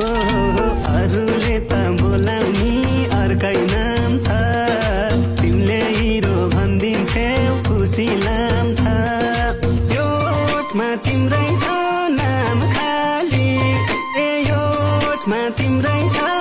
अरूले त बोलाउनी अर्कै नाम छ तिमीले हिरो भनिदिन्छौ खुसी लाम्छ यो ओठमा तिम्रै छ नाम खाली ए यो ओठमा तिम्रै छ